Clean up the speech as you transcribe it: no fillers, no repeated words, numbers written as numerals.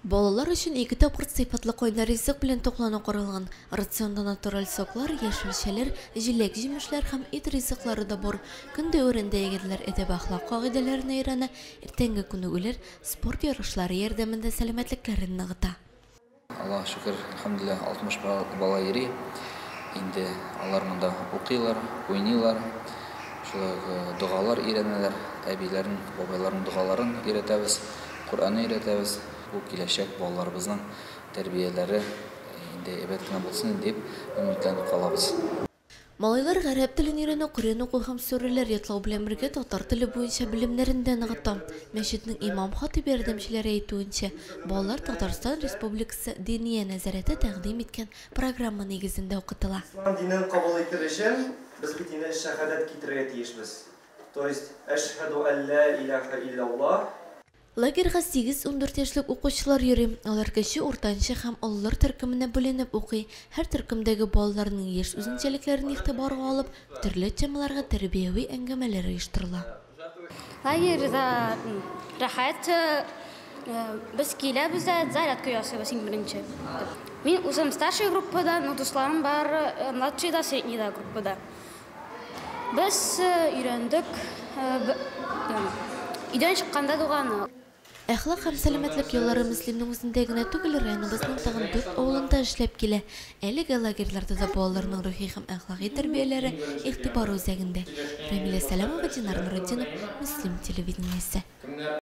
Балалар өчен ике тапкыр сыйфатлы кайнар ризык белән туклану каралган. Рационда натураль соклар, яшелчәләр, җиләк-җимешләр һәм ит ризыклары да бар. Көн дәверендә егетләр әдәп-әхлак кагыйдәләренә өйрәнә, иртәнге күнегүләр, спорт ярышлары ярдәмендә сәламәтлекләрен ныгыта. Аллага шөкер, әлхәмдүлилләһ, 60 бала йөри. Инде алар монда укыйлар, уйныйлар, шулай ук догалар өйрәнәләр, әбиләрнең, бабайларның догаларын өйрәтәбез, Коръәнне өйрәтәбез. Бу киләчәк балаларыбызның тәрбияләре инде әйбәт кенә булсын дип өметләнеп калабыз. Малайлар гарәп телен өйрәнү, Коръән уку һәм сүрәләр ятлау белән бергә татар теле буенча белемнәрен дә ныгыта. Мәчетнең имам-хатыйб ярдәмчеләре әйтүенчә, балалар Татарстан Республикасы Диния нәзарәте тәкъдим иткән программа нигезендә укытыла. Ислам динен кабул итер өчен без бит инде шәһадәт китерергә тиешбез. То есть, әшһәду әл-лә иләһә илляллаһ. Лагерьга 8-14 яшьлек укучылар йөри. Алар кече, уртанчы һәм олылар төркеменә бүленеп укый. Һәр төркемдәге балаларның яшь үзенчәлекләрен игътибарга алып, төрле темаларга тәрбияви әңгәмәләр оештырыла. Лагерьда рәхәт, без киләбез дә зарядка ясыйбыз иң беренче. Мин үзем старший группада, но дусларым бар младший да, средний да группада. Без өйрәндек өйдән чыкканда доганы. Әхлак һәм сәламәтлек яллары Мөслимнең үзендә генә түгел, районыбызның тагын дүрт авылында эшләп килә. Әлеге лагерьларда да балаларның рухи һәм әхлакый тәрбияләре игътибар үзәгендә. Рәмилә Сәләмова, Динар Нуретдинов, Мөслим телевидениесе.